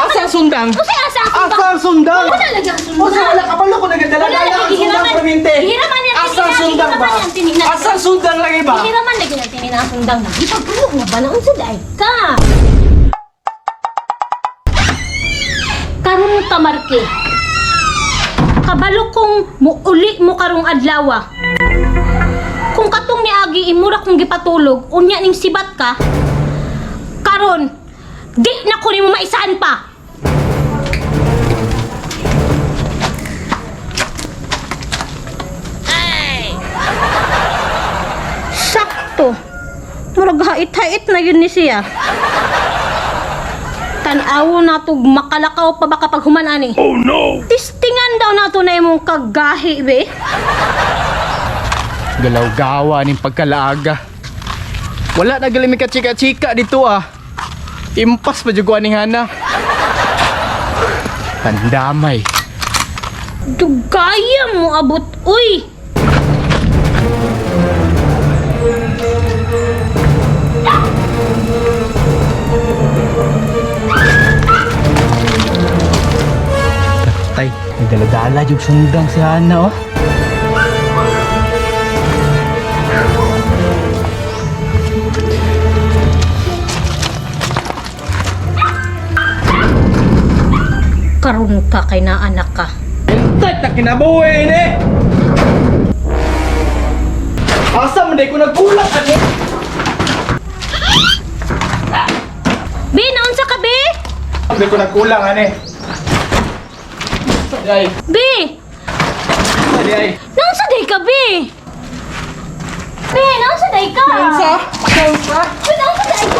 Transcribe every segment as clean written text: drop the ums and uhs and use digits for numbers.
Asang sundang? Unsay asa ang sundang? Asang sundang? Wala lagi ang sundang. Unsa wala ka balo ko nagadala Wala dala lagi, ang sundang gihiraman. permente. Gihiraman niya, Asang tinina, sundang ba? gihiraman niya, tinina. Asang sundang lagi ba? Hihiraman lagi na tinina ang sundang na. Ipagulog na ba na unsa daay ka? Karon ka, Marke. Kabalo kong muuli mo karong adlaw. Kung katong niagi imura kong gipatulog, unya ning sibat ka. Karon, di na ko nimo maisaan pa. Sakto. Murag hait-hait na yun ni siya. Tan-awo na to makalakaw pa ba kapag human ani. Oh no! Tistingan daw na to na imong kagahi be. Galaw-gawa ning pagkalaaga. Wala na gali mi ka-chika-chika dito ah. Impas pa jud ko aning hana. Pandamay. Dugaya mo abot uy. Tay, nagdala-dala jud sundang si Hana oh. Karon ka kay naanak ka. Entat na kinabuhi ni. Asa man day ko nagkulang ani? Be, naunsa ka be? Day ko nagkulang ani. Day, Be, day. naunsa day ka be? Be, naunsa day ka? Unsa? Unsa? Be, naunsa day ka?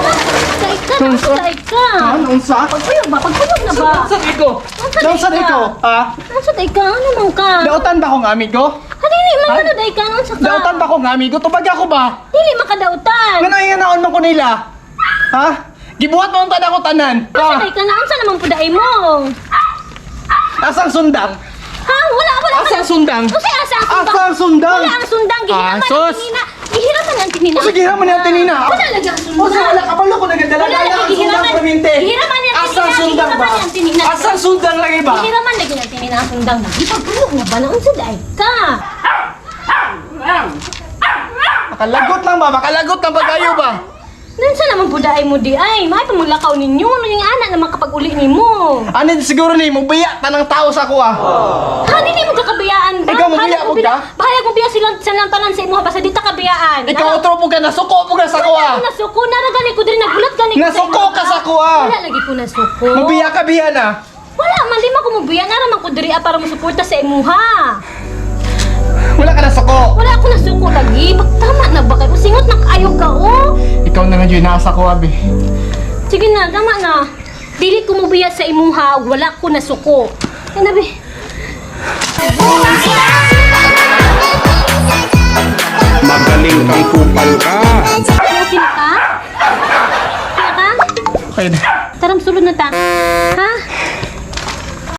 Day ka, naunsa day ka? Ha? Unsa? Pagpuyog ba? Pagpuyog na ba? Unsa ko? Unsa Unsa day ko? ka? Ha? Naunsa day ka? Ano man ka? Dautan ba akong amigo? Ha, dili man Ha? ano day ka? Naunsa ka? Dautan ba akong amigo? Tubag ako ba? Dili man ka dautan. Ngano inganaon man ko nila? Ha? Gibuhat mo ang tanan ko tanan. Naunsa Ha? day ka? Naunsa naman po day mo? Asang sundang? Ha? Wala, wala. Asang sundang? Unsay asa ang sundang? Asang sundang? Wala ang sundang. Gihiraman Ah, ang sus. tinina. Gihiraman ang tinina. Sige, hiraman ang tinina. Wala lagi ang sundang. Unsa wala ka balo ko nagadala Wala dala lagi, ang sundang gihiraman. permente. Gihiraman niya ang Asang tinina. sundang ba? Gihiraman niya ang tinina. Asang sundang lagi ba? Gihiraman lagi ang tinina ang sundang. Ipagpulog na ba na unsa day ka? Makalagot lang ba? Makalagot lang ba kayo ba? Nansa naman po daay mo di ay. May pamanglakaw ninyo. Ano yung anak naman kapag uli nimo? Ano siguro ni mo biya tanang tao sa ako ah. Ha, dili mo kakabiyaan ba? Ikaw, mabiya Bahalag mo ka? Bahayag mo biya silang silang tanan sa imuha basta di ta kabiyaan. Ikaw otro po ka nasuko po ka sa ako Wala ah. ko nasuko, nara gani ko diri nagulat gani ko. sa Nasuko imuha. ka sa ako, ah. Wala lagi ko nasuko. Mabiya ka biya na. Wala man di man ko mubiya nara man ko diri ah, para mosuporta sa imuha. Wala ka nasuko. Wala ako nasuko lagi. Bak tama na ba kayo? Singot na kaayo ka oh. Ikaw na lang yun nasa ko abi. Sige na, tama na. Dili ko mubiya sa imuha, wala ko nasuko. Ay, nabi. Magaling kang kupal ka. Okay na ka? Okay na ka? Okay na.